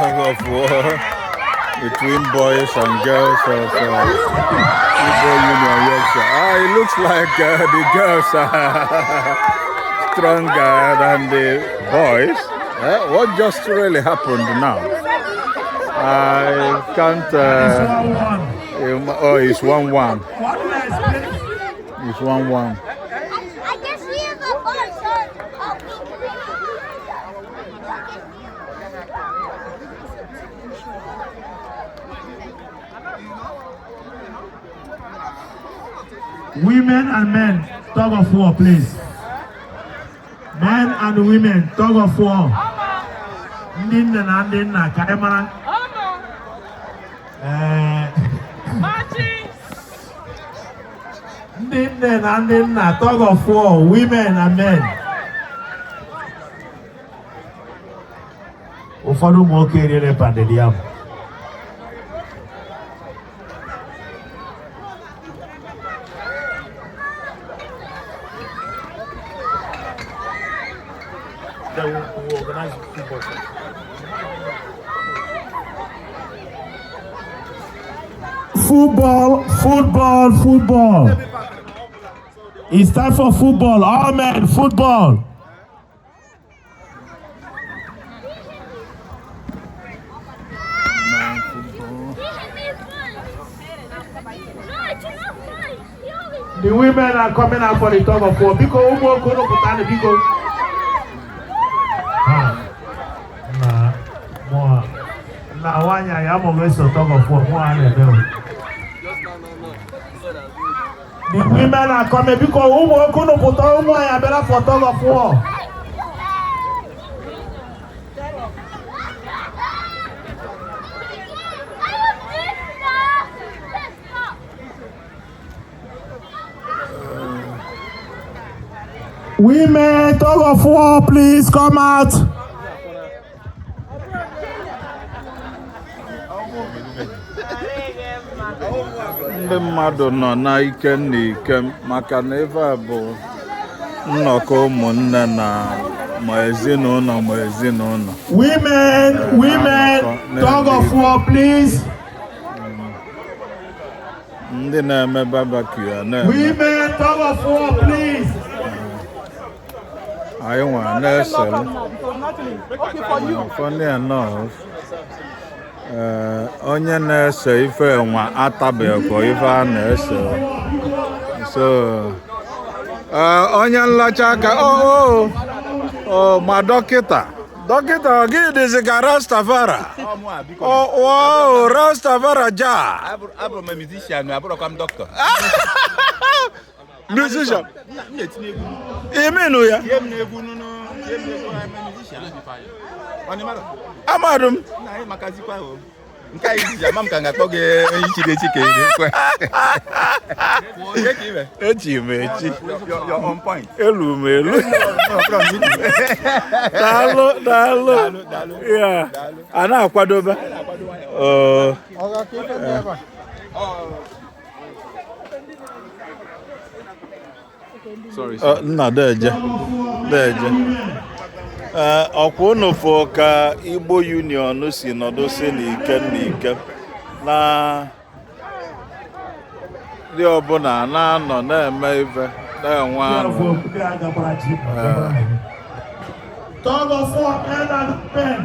Tug of war between boys and girls of Igbo Union Yorkshire. Ah, it looks like the girls are stronger than the boys. What just really happened now? I can't. Oh, it's 1-1. It's 1-1. I guess we have a boss or Women and men, tug of war, please. Men and women, tug of war. Ndị nne na ndị nna, ka anyị mara. Ee, ndị nne na ndị nna, tug of war, women and men. Ụfọdụ ụmụ nwoke eriela pounded yam. They will organize football. Football, football, football. It's time for football. All men, football. Man, football. No, it's not mine. The women are coming out for the tug of war. Biko, ụmụ okoro pụtanụ, biko. Ha, na, mụ, na nwaanyị anyị amụghị eso tug of war, mụ a na-eme o. The women are coming. Biko, ụmụ okoro pụta, ụmụ anyị abịala for tug of war. Women, tug of war, please come out. Ndị mmadụ nọ na ike na ike maka na ife a bụ nnọkọ ụmụnne na ma ezinụlọ ma ezinụlọ. Women, women, tug of war, please. Ndị na-eme barbecue a na-eme. Women, tug of war, please. Anyị nwa na-eselu. Funny enough, ee, onye na-ese ife nwa atabeghịkwa ife a na-ese, so ee, onye nlacha aka o o ma dọkịta dọkịta ọ gị dịzị ka Rastafari. Oh, wow, Rastafari ja. Abụrụ m musician, abụrụkwa m dọkịta. Musician. M na-etinye egwu. Iminu ya. Tie m n'egwu nụnụ, tie m n'egwu, I'm a musician. Ọ dị mmadụ? Amadụ m. Nna anyị makazikwa o. Nke anyị jizi ama m ka m ga-akpọ gị ichiri echi ka ị na-ekwe. Ihe ka ime? Echi m echi. You're on point. Elu m elu. No, from you. Daalụ, daalụ. Daalụ, daalụ. Ya a na-akwadobe. Oh. Sorry. Ọ, nna deje deje. Ee, ọkwa unu fụ ka Igbo Union si nọdụ si n'ike n'ike na ndị ọbụla na-anọ na-eme ife na-enwe aṅụ. Tug of war, men and men.